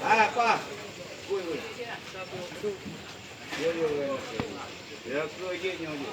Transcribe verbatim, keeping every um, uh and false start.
Ah, apa? Woi, woi. Yo, yo, yo, yo. Ya, keu jih nyoe jih.